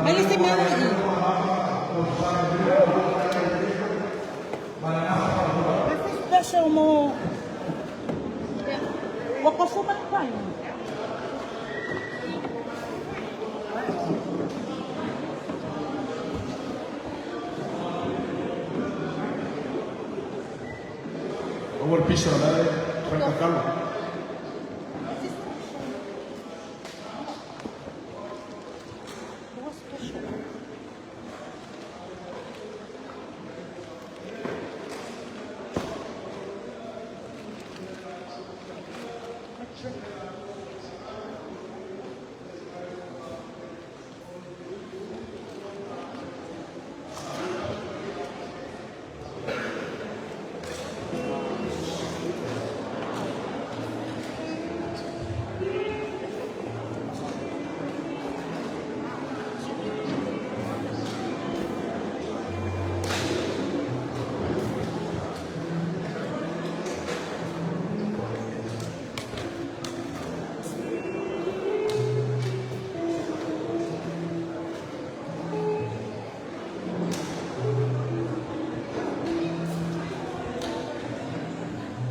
Mai le se mea la i. This is special mo. Ua kofu mai kai. Ua le pisa o la e fai tatalo.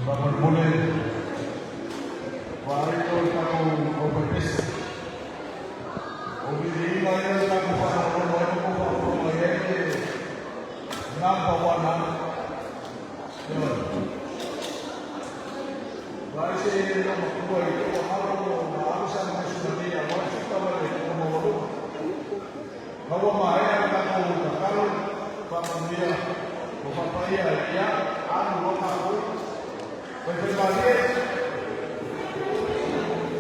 Faamolemole, ua ave o le tatou aufaipisinisi. O viviina ia le tatou faalogologo ai ma tou faafofoga mai ai le number one lava. Ioe. Vaai se loomatua i ua alo ma alu sa mai sulagia aua le fita ma le maualuga. Ma ua maea le tatou tatalo faamanuia o faapaia ia alu loa tatou. Faifaimalie,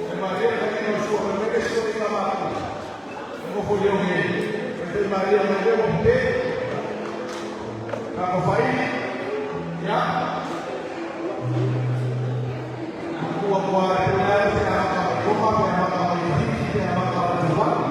faimalie le taliga o le sua, fai mai le isi o le matou. E nofo i oge, faifaimalie mai lea ua pute. Tatou faili, ia. Matua tua e pule ai pe amata mai Roma, pe amata mai Fiti, pe amata mai Tuvalu.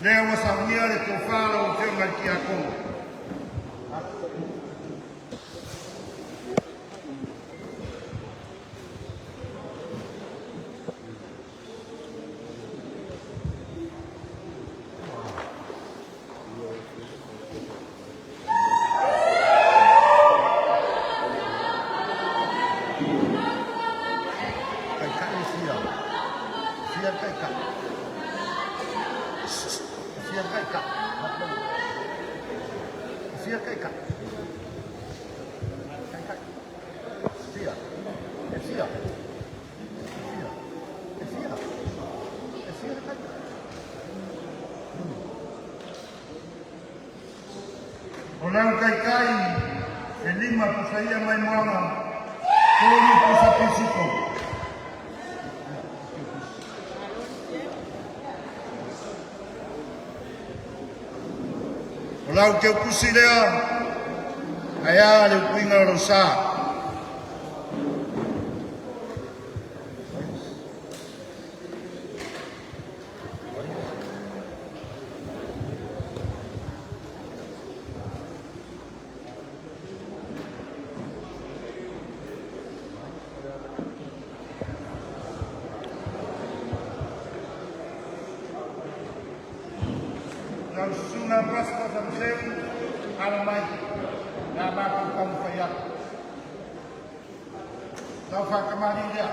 Lea ua saunia le tofa lau Afioga i le Tiakono. Taitai e fia. Fia taitai. Fia taitai. Fia taitai. O lau taitai e lima pusa ia mai moana, tolu pusa pisiko. O lau keukusi lea, ae a le upuiga o lou sa. Lau susuga Pastor Samuseu, alo mai, le a matou taumafai atu. Lau faatamalii lea.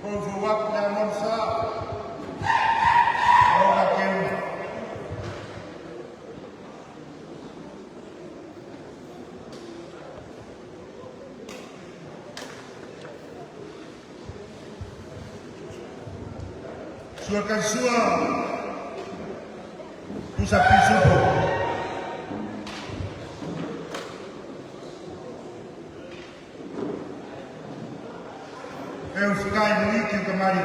Foufou atu le Amonsa, o keu. Sua kaisua, pusa pisupo. E ufikai luiki o kamari.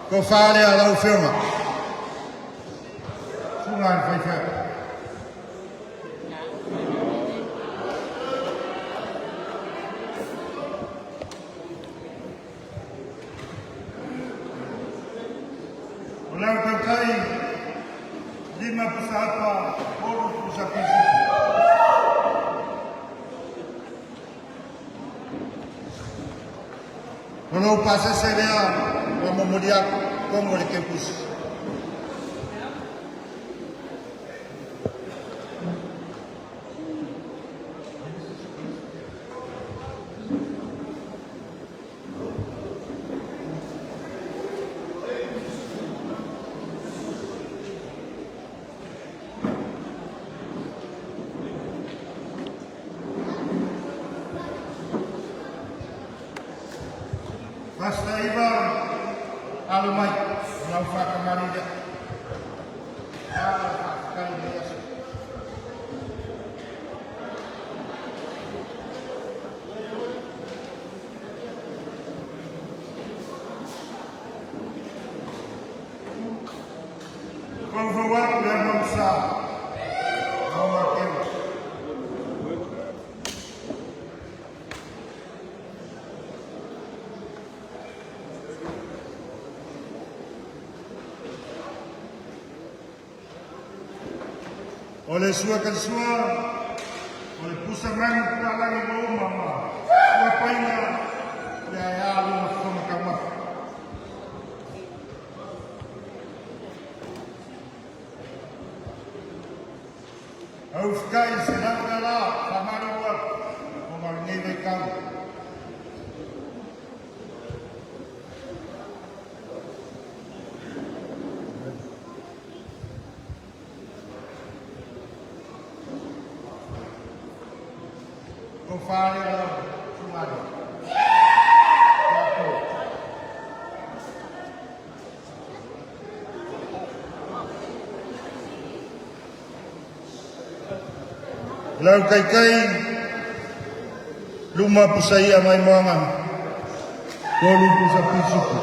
Ko whare a lau whionga. Sunga le whaiwhea. O lau tautai, lima pusa hapa, tolu pusa pisiko. O lou pasese lea, ua momoli atu, togo le keukusi. Pastor Iva, alo mai, o lau whakamari lea. Alo whakakai le aso. Foufou atu le Amonsa, o makeu. O le sua kalisua, o le pusa manu talangi mo uma ma ua paina le ae lona fofoga taumafa. Au fikai se lau le la, whamanu atu, o ma lenei vaitau. Ko whare o lau sungare. Tātou. Lau kaikai, luma pusa ia mai moanga, tolu pusa pisuku.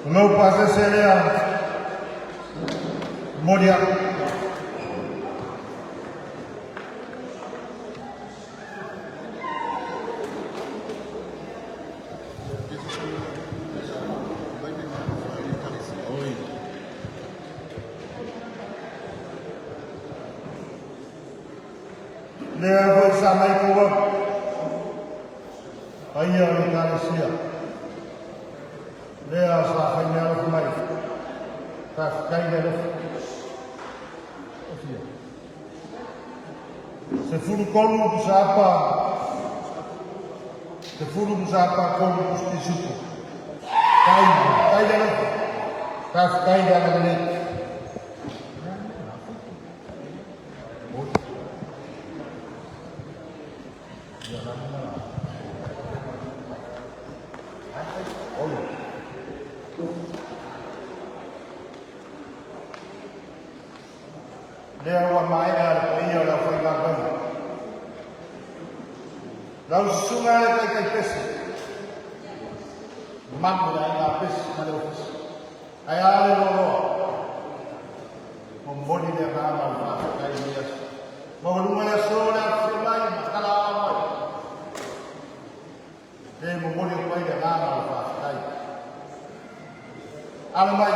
O lau pasese lea, moli atu. Lea foi sa mai kou au. Paia o le Ekalesia. Lea sa fai mea alofa mai. Faafetai le alofa. Ofia. 13 pusa apa, 10 pusa apa 3 pusi pisupo. Tai, tai le alofa. Faafetai le agalelei. Lea ua maea le paia o le aufaigaluega. Lau susuga le taitaipese, mamalu le aiga pesi ma le ofisa. Ae a le loaloa, momoli le agaga o le faafetai i lenei aso. Maualuga le aso le afifio mai ma talaao mai. E momoli atu ai le agaga o le faafetai. Alo mai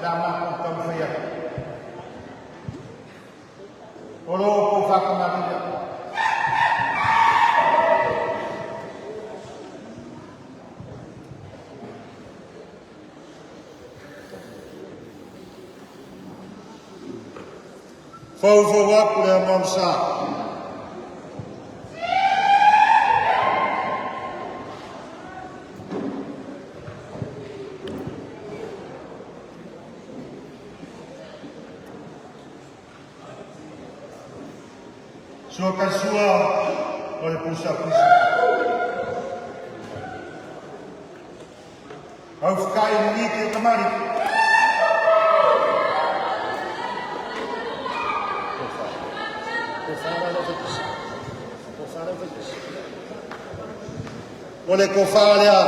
le a matou taumafai atu. O lo outou faatamalii lea. Foufou atu le amoa ma sa. Sua kai sua o le pusa pisa. Au whakai ni te kamari. O le kofa lea.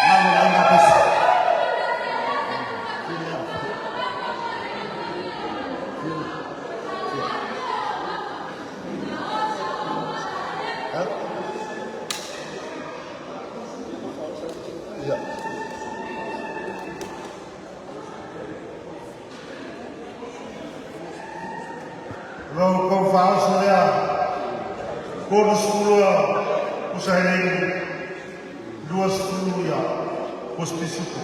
Manu la inga pesa. Ia. Lo kou faaoso lea, 30 pusa heleni, 20 ia pusi pisupo.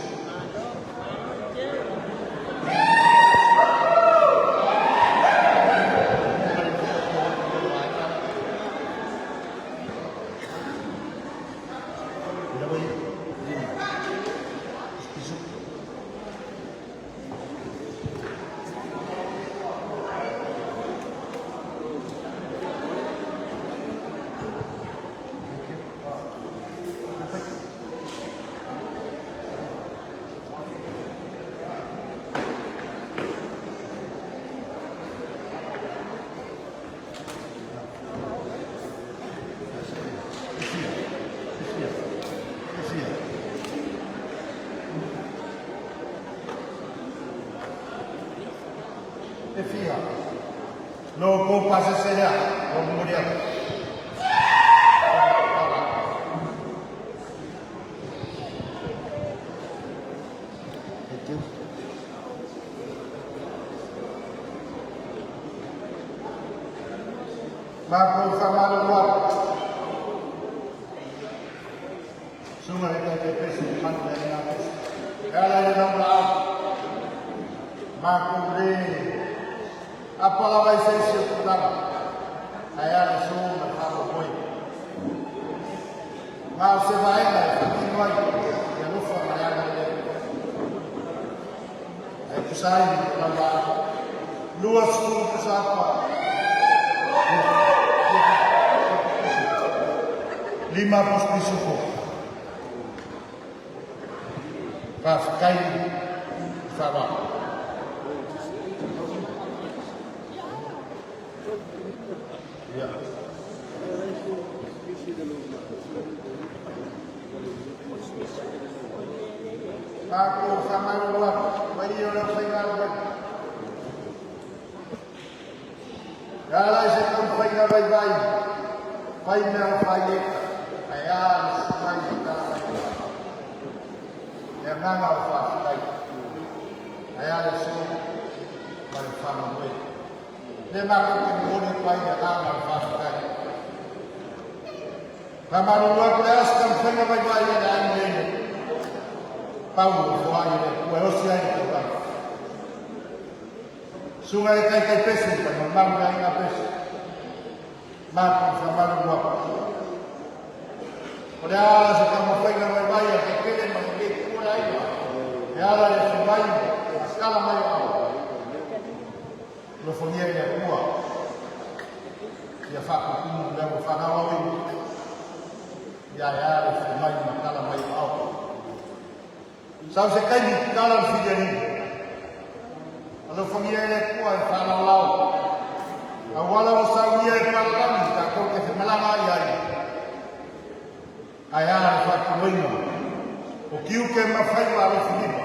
E fia lo kou pasese lea ua momoli atu. Matou famalulu atu. Susuga i le Taitaipese i manu le aiga pese. E ala i le laulaau. Matou le apa lava i se isi o tulaga. Ae a le aso ma le faamoemoe. Ma o se vaega e faatino ai le alofa ma le agalelei. Ae tusa ai ma le laulaau. 20 pusa apa. 5 pusi pisupo. Faafetai le faaaloalo. Ia. Matou faamalolo atu, paia o le aufaigaluega. E ala i se taumafaiga vaivai, fai mea o faieta, ae a le sumai i tala mai. Le agaga o le faafetai, ae a le aso ma le faamoemoe. Le matou te momoli atu ai le agaga o le faafetai. Faamalulu atu le a se taumafaiga vaivai e le ai lele. Pau o foai e le Atua e osi ai le taulaga. Suga le taitai pese pa mamalu le aiga pese. Matou faamalu atu. O le a se taumafaiga vaivai a tetele ma lenei itu o le aiga e ala i le afio mai ma tala mai o ao. Alofagia e le Atua ia faatutumu mea ua faagaoaoina ia e ala le afio mai ma tala mai o ao. Sau se taimi tala le filialii. Alofagia e le Atua e faalaolao. Auala ua saunia e palalagi tatou te femalaga ai ai. Ae a le faatinoina o tiute ma faiva alofilima.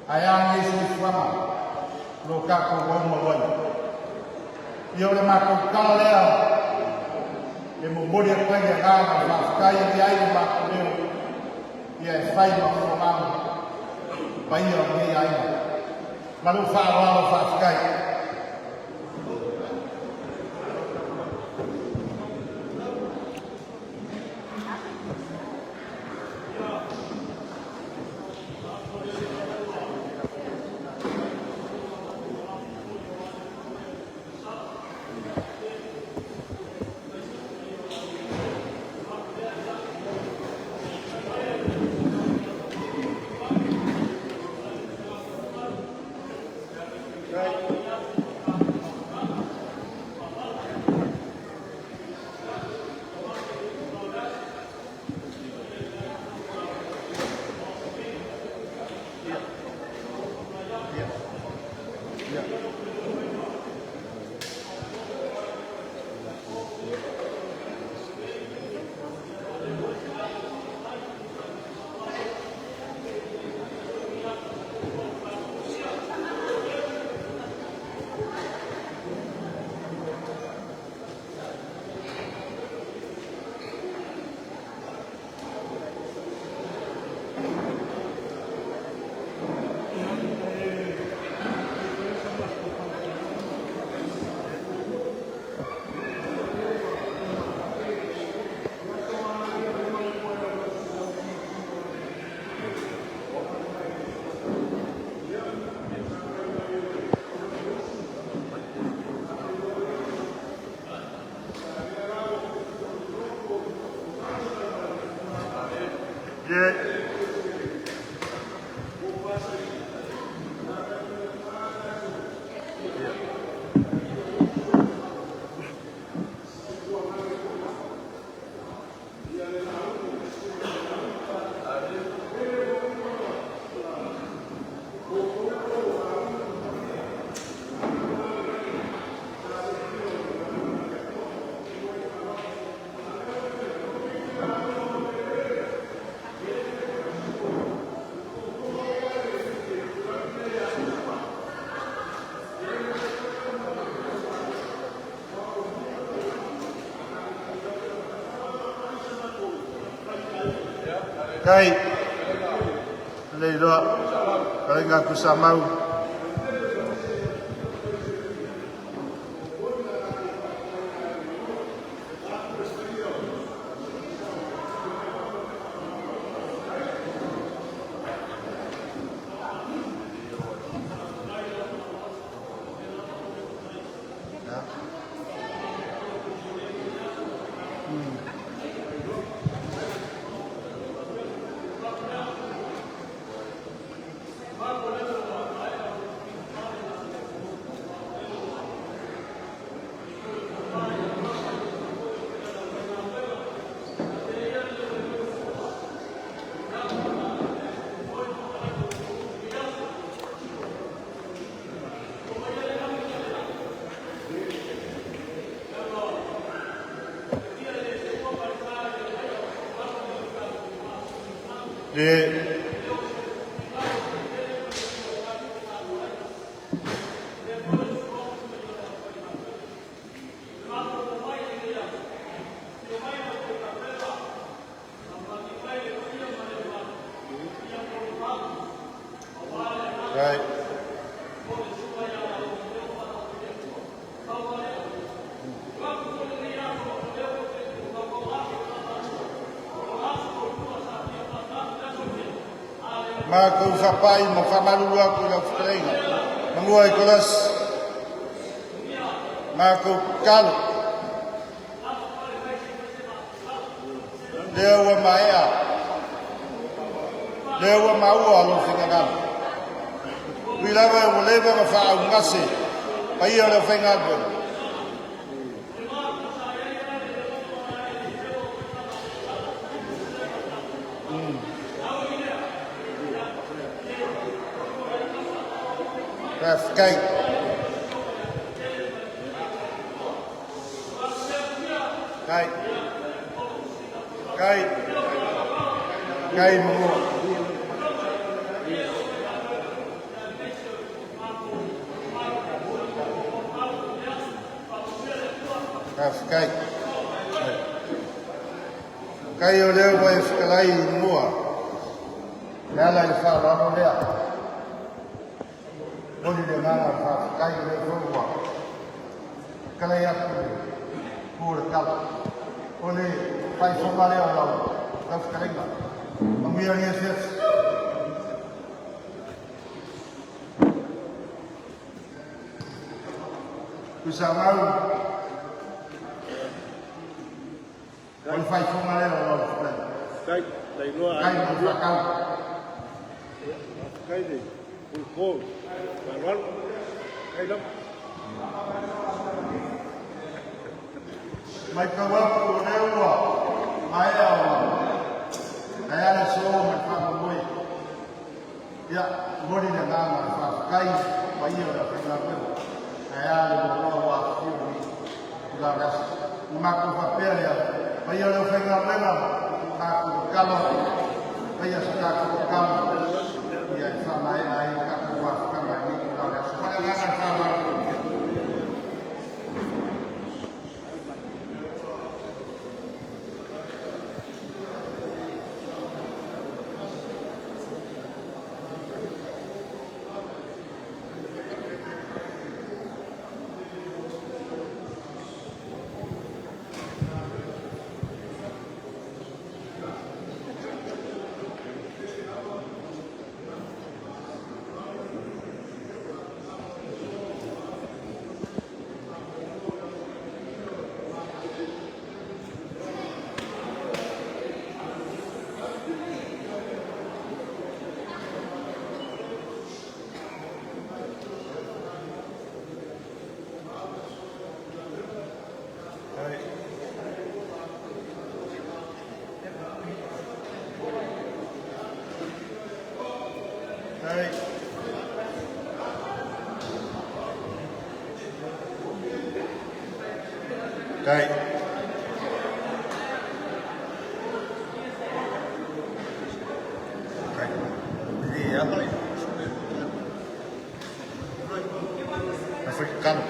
Ae a lenei soifuaga o lo o tatou aumau ai. Ia o le matou tala lea e momoli atu ai le agaga o le faafetai e i ai le matou leo ia e fai ma fofogaga paia o lenei aiga. Ma lou faaaloalo faafetai. Yeah. Kai, lei loa, kalaiga Tuisamau. Le Right. Ma kou fapai ma faamalulu atu i lau fetalaiga. Tumua i Kolasi, matou tatalo, lea ua maea, lea ua maua lou finagalo. Ui lava ua leva ona faaaugase paia o le aufaigaluega, faafetai. Kai, kai, kai mamua. Faafetai. Kai o lea ua e fetalai i mua, le ala i le faaaloalo lea. Momoli le agaga o le faafetai o lea foi ua fetalai atu le pu o le tala. O le faaifoga lea o lau fetalaiga. Manuia lenei afiafi. Tuisamau, o le faaifoga lea o lau fetalaiga. Kai, tailoa Kai mo le faatau. Kai le pulko. Faaaloalo. Kai lava. Matau atu o lea ua maea ona gaea le aso ma le faamoemoe. Ia, momoli le agaga o le faafetai paia o le aufaigaluega. Ae a le loaloa ua afifio i lenei itula o le aso. Ona matou faapea lea, paia o le aufaigaluega, tatou tatalo atu, faia se tatou tatalo ia e faamaea ai le tatou mafutaga i lenei itula o le aso. Ma le agaga faaaloalo. Kai. Kai. Kai. Kai. Ia. Africano.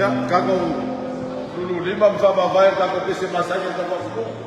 Ia, tatou lululima ma faamavae le tatou pese masani o le tatou atunuu.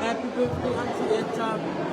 Happy birthday, Auntie Etta.